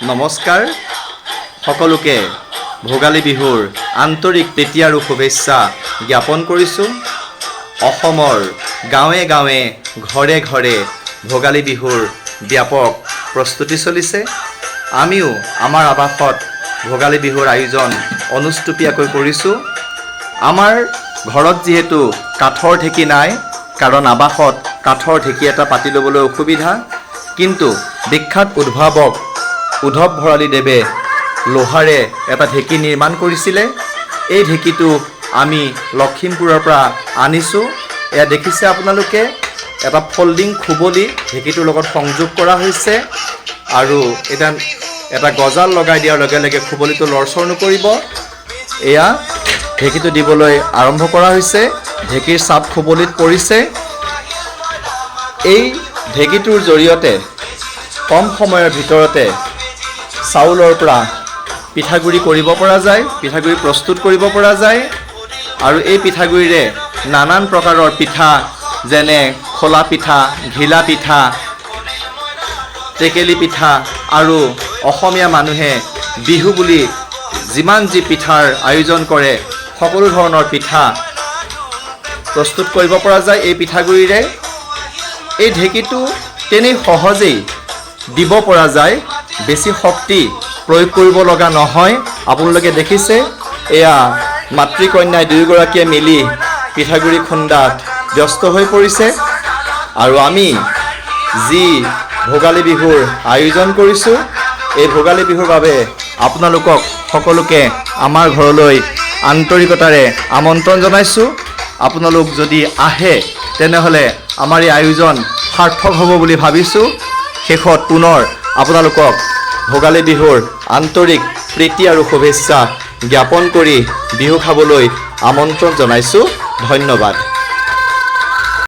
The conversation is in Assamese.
নমস্কাৰ। সকলোকে ভোগালী বিহুৰ আন্তৰিক প্ৰীতি আৰু শুভেচ্ছা জ্ঞাপন কৰিছোঁ। অসমৰ গাঁৱে গাঁৱে, ঘৰে ঘৰে ভোগালী বিহুৰ ব্যাপক প্ৰস্তুতি চলিছে। আমিও আমাৰ আৱাসত ভোগালী বিহুৰ আয়োজন অনুষ্টুপীয়াকৈ কৰিছোঁ। আমাৰ ঘৰত যিহেতু কাঠৰ ঢেঁকী নাই, কাৰণ আৱাসত কাঠৰ ঢেঁকী এটা পাতি ল'বলৈ অসুবিধা, কিন্তু বিখ্যাত উদ্ভাৱক উদ্ধৱ ভৰালীদেৱে লোহাৰে এটা ঢেঁকী নিৰ্মাণ কৰিছিলে। এই ঢেঁকীটো আমি লখিমপুৰৰ পৰা আনিছোঁ। এয়া দেখিছে আপোনালোকে, এটা ফল্ডিং খুবলি ঢেঁকীটোৰ লগত সংযোগ কৰা হৈছে আৰু এটা এটা গজাল লগাই দিয়াৰ লগে লগে খুবলিটো লৰচৰ নকৰিব। এয়া ঢেঁকীটো দিবলৈ আৰম্ভ কৰা হৈছে। ঢেঁকীৰ চাপ খুবলিত পৰিছে। এই ঢেঁকীটোৰ জৰিয়তে কম সময়ৰ ভিতৰতে চাউলৰ পৰা পিঠাগুড়ি কৰিব পৰা যায়, পিঠাগুড়ি প্ৰস্তুত কৰিব পৰা যায় আৰু এই পিঠাগুড়িৰে নানান প্ৰকাৰৰ পিঠা, যেনে খোলা পিঠা, ঘিলা পিঠা, টেকেলি পিঠা আৰু অসমীয়া মানুহে বিহু বুলি যিমান যি পিঠাৰ আয়োজন কৰে, সকলো ধৰণৰ পিঠা প্ৰস্তুত কৰিব পৰা যায় এই পিঠাগুড়িৰে। এই ঢেঁকীটো তেনেই সহজেই দিব পৰা যায়, বেছি শক্তি প্ৰয়োগ কৰিব লগা নহয়। আপোনালোকে দেখিছে, এয়া মাতৃ কন্যাই দুয়োগৰাকীয়ে মিলি পিঠাগুড়ি খুন্দাত ব্যস্ত হৈ পৰিছে। আৰু আমি যি ভোগালী বিহুৰ আয়োজন কৰিছোঁ, এই ভোগালী বিহুৰ বাবে আপোনালোকক সকলোকে আমাৰ ঘৰলৈ আন্তৰিকতাৰে আমন্ত্ৰণ জনাইছোঁ। আপোনালোক যদি আহে, তেনেহ'লে আমাৰ এই আয়োজন সাৰ্থক হ'ব বুলি ভাবিছোঁ। শেষত পুনৰ আপোনালোকক ভোগালী বিহুৰ আন্তৰিক প্ৰীতি আৰু শুভেচ্ছা জ্ঞাপন কৰি বিহু খাবলৈ আমন্ত্ৰণ জনাইছোঁ। ধন্যবাদ।